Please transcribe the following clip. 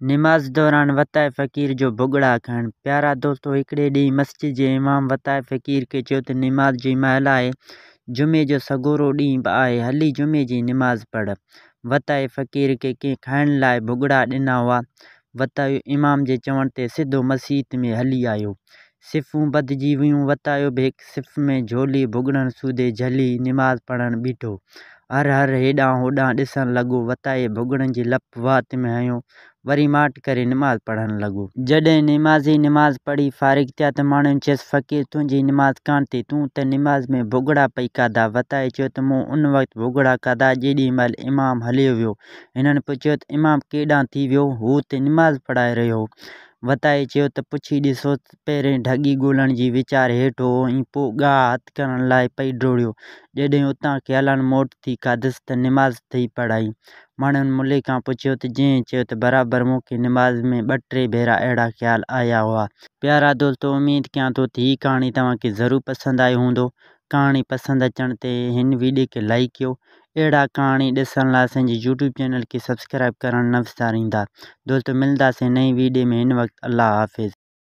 نماز دوران وتائي فقير جو ڀڳڙا کائڻ. پيارا دوستو هڪڙي ڏينهن مسجد جي امام وتائي فقير کي چيو ته نماز جي مهل آهي، جمعي جو سڳورو ڏينهن به آهي، هلي جمعي جي نماز پڙهه. وتائي فقير کي ڪنهن کائڻ لاء ڀڳڙا ڏنا هئا. وتايو امام جي چوڻ تي سڌو مسيت ۾ هلي آيو. صفون ٻڌجي ويون، وتايو به هڪ صف ۾ جهولي ڀڳڙن سوڌي جهلي نماز پڙهڻ بيٺو. هر هر هيڏانهن هوڏانهن ڏسڻ لڳو. وتايي ڀڳڙن جي لپ وات ۾ هنيو، وري ماٺ ڪري نماز پڙهڻ لڳو. جڏهن نمازي نماز پڙهي فارغ ٿيا ته ماڻهن چيس، فقير تنهنجي نماز ڪانه ٿي، تون ته نماز ۾ ڀڳڙا پئي کاڌا. وتايي چيو ته مون ان وقت ڀڳڙا کاڌا، جيڏي مهل امام هليو ويو. هنن پڇيو ته امام ڪيڏانهن ٿي ويو، هو ته نماز پڙهائي رهيو هو. وتايي چيو ته پڇي ڏسوس ته پهرين ڍڳي ڳولڻ جي ويچار هيٺ هو ۽ پوء گاهه هٿ ڪرڻ لاء پئي ڊوڙيو. جڏهن اتان خيالن موٽ ٿي کاڌس ته نماز ٿي پڙهائين. ماڻهن ملي کان پڇيو ته جنهن چيو ته برابر مون کي نماز ۾ ٻه ٽي ڀيرا اهڙا خيال آيا هئا. پيارا دوستو اميد ڪيان ٿو ته هي ڪهاڻي توهان کي ضرور پسند آئي هوندو. ڪهاڻي پسند اچڻ تي هن ويڊيو کي لائيڪ ڪيو. اهڙا ڪهاڻي ڏسڻ لاء اسان جي يوٽيوب چينل کي سبسڪرائيب ڪرڻ نه وساريندا. دوستو ملنداسين نئين ويڊيو ۾ هن وقت الله حافظ.